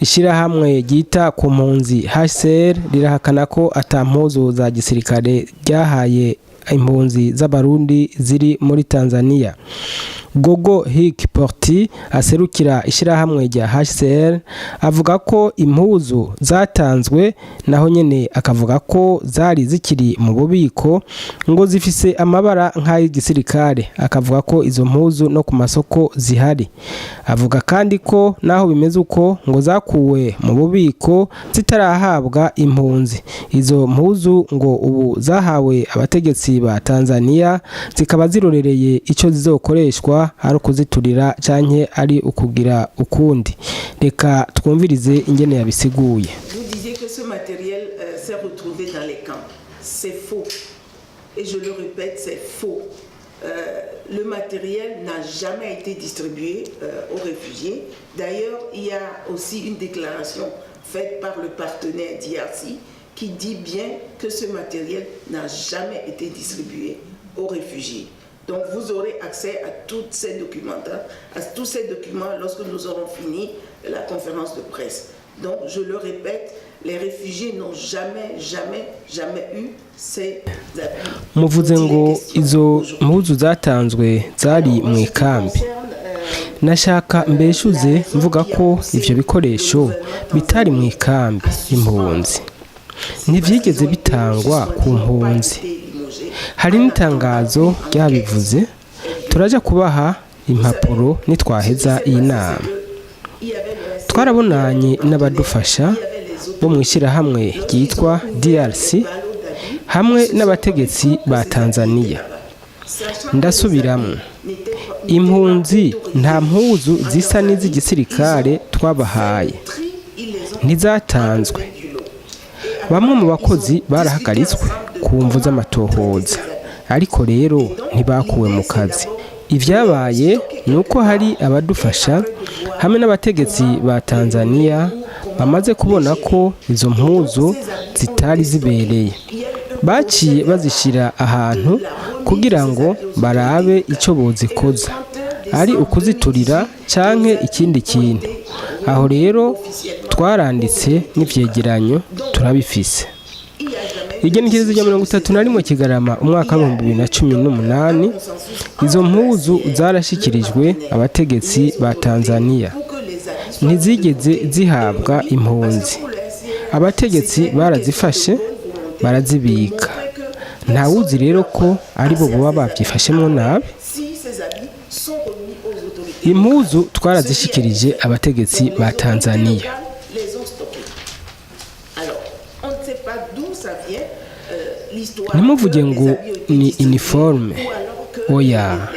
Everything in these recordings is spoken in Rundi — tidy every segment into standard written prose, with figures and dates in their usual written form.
Ishyirahamwe ryita ku mpunzi HCR rirahakana ko ata mpuzu za gisirikare ryahaye impunzi z'Abarundi ziri muri Tanzania. Gogo Hik Porti aserukira ishyirahamwe rya HCR avuga ko impuzu zatanzwe, naho nyene akavuga ko zari zikiri mu bubiko, ngo zifise amabara nk'ay'igisirikare. Akavuga ko izo mpuzu no ku masoko zihari. Avuga kandi ko naho bimeze uko, ngo zakuwe mu bubiko zitarahabwa impunzi. Izo mpuzu ngo ubu zahawe abategetsi ba Tanzania, zikaba zirorereye icyo zizokoreshwa, ari ukuziturira canke ari ukugira ukundi. Reka twumvirize ingene yabisiguye. Vous disiez que ce matériel s'est retrouvé dans les camps. C'est faux. Et je le répète, c'est faux. Le matériel n'a jamais été distribué aux réfugiés. D'ailleurs, il y a aussi une déclaration faite par le partenaire DRC qui dit bien que ce matériel n'a jamais été distribué aux réfugiés. Donc vous aurez accès à tous ces documents lorsque nous aurons fini la conférence de presse. Donc je le répète, les réfugiés n'ont jamais, jamais, jamais eu ces habits. Muvuze ngo izo mpuzu zatanzwe zari mu ikambi. Nashaka mbeshuze mvuga ko ivyo bikoresho bitari mu ikambi impunzi, ntivyigeze bitangwa ku mpunzi. Hari n'itangazo ryabivuze. Turaja kubaha impapuro nitwaheza iyi nama. Twarabonanye n'abadufasha bo mu ishyirahamwe ryitwa DRC hamwe n'abategetsi ba Tanzania. Ndasubiramwo, impunzi nta mpuzu zisa n'iz'igisirikare twabahaye, ntizatanzwe. Bamwe mu bakozi barahagaritswe ku mvu z'amatohoza, ariko rero ntibakuwe mu kazi. Ibyabaye ni uko hari abadufasha hamwe n'abategetsi ba Tanzania bamaze kubona ko izo mpuzu zitari zibereye, baciye bazishyira ahantu kugira ngo barabe icyo bozikoza, ari ukuziturira canke ikindi kintu. Aho rero twaranditse n'ivyegeranyo turabifise. Igenekerezo rya 31 Kigarama umwaka w'2018, izo mpuzu zarashikirijwe abategetsi ba Tanzania, ntizigeze zihabwa impunzi. Abategetsi barazifashe barazibika. Ntawuzi rero ko aribo boba bavyifashemwo nabi. Impuzu twarazishikirije abategetsi ba Tanzania. Les ont stockés. Alors, on ne sait pas d'où ça vient, l'histoire. Ntimuvuge ngo ni uniforme, oya.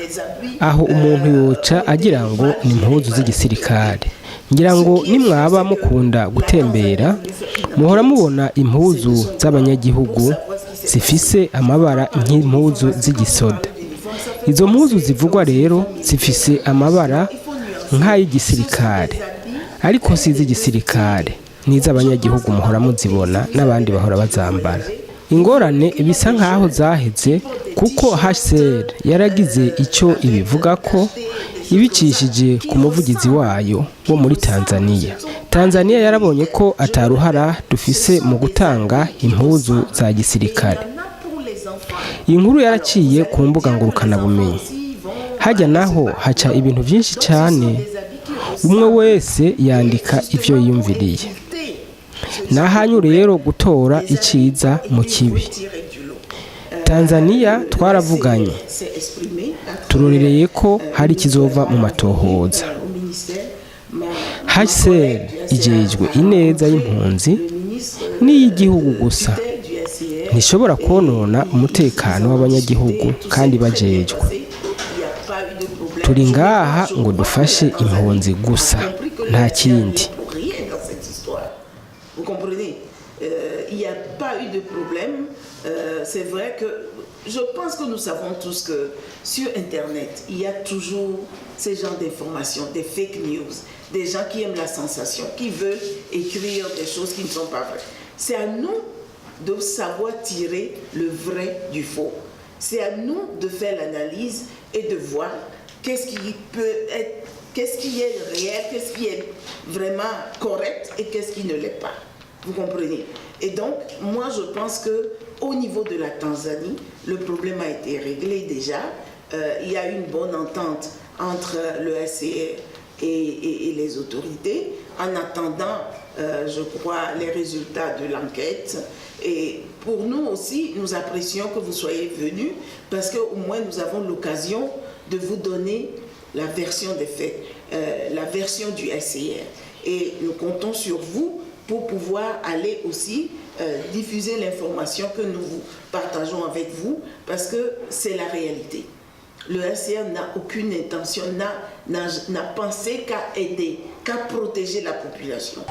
Aho umuntu yoca agira ngo ni impuzu z'igisirikare. Ngira ngo nimwaba mukunda gutembera, muhora mubona impuzu z'abanyagihugu zifise amabara nk'impuzu z'igisoda. Izo mpuzu zivugwa rero zifise amabara nk'ay'igisirikare, ariko si iz'igisirikare, n'iz'abanyagihugu muhora muzibona, n'abandi bahora bazambara. Ingorane bisa nk'aho zaheze, kuko HCR yaragize icyo ibivuga ko ibicishije ku muvugizi wayo wo muri Tanzania. Tanzania yarabonye ko ataruhara dufise mu gutanga impuzu za gisirikare. Inkuru yaraciye ku mbuga ngurukanabumenyi, hajya naho haca ibintu byinshi cyane, umwe wese yandika ivyo yiyumviriye. Nahanyu rero gutora iciza mu kibi. Tanzania twaravuganye, turorereye ko hari ikizova mu matohoza. HCR ijejwe ineza y'impunzi n'iy'igihugu gusa, ntishobora konona umutekano w'abanyagihugu kandi bajejwe. Turi ngaha ngo dufashe impunzi gusa, nta kindi. Vous comprenez? Il n'y a pas eu de problème. C'est vrai que je pense que nous savons tous que sur Internet, il y a toujours ces genres d'informations, des fake news, des gens qui aiment la sensation, qui veulent écrire des choses qui ne sont pas vraies. C'est à nous de savoir tirer le vrai du faux. C'est à nous de faire l'analyse et de voir qu'est-ce qui peut être, Qu'est-ce qui est réel, qu'est-ce qui est vraiment correct et qu'est-ce qui ne l'est pas. Vous comprenez? Et donc, moi, je pense que au niveau de la Tanzanie, le problème a été réglé déjà. Il y a une bonne entente entre le HCR et les autorités. En attendant, je crois, les résultats de l'enquête. Et pour nous aussi, nous apprécions que vous soyez venus parce qu'au moins nous avons l'occasion de vous donner la version des faits, la version du HCR. Et nous comptons sur vous pour pouvoir aller aussi diffuser l'information que nous vous partageons avec vous, parce que c'est la réalité. Le HCR n'a aucune intention, n'a pensé qu'à aider, qu'à protéger la population.